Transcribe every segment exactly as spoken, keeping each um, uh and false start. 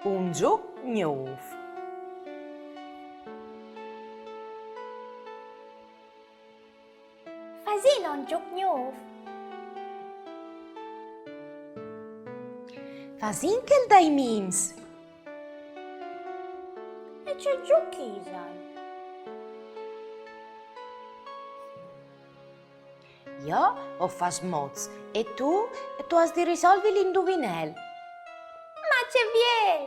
Un zûc gnûf. Fasìn un zûc gnûf. Fasìn chel dai mims. E ce zûc isal? Jo o fâs mots e tu, tu âs di risolvi l'induvinel. Ma ce biel!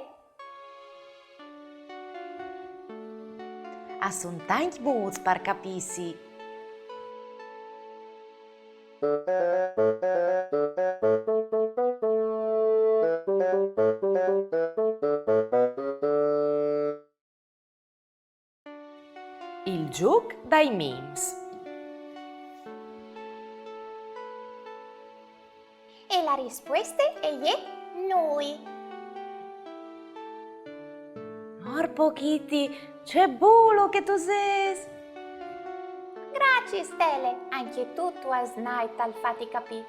A son tancj mûts par capîsi. Il zûc dai mims. E la rispueste e je nui. Orpo Kitty, ce bulo che tu sês! Graciis, Stele, ancje tu tu âs nait tal fâti capî.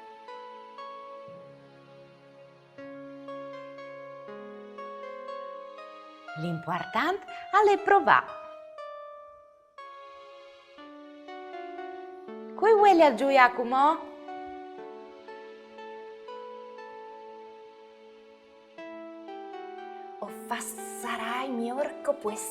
L'impuartant al è provâ. Cui vuelial zuiâ cumò? O fassarai miôr che o pues.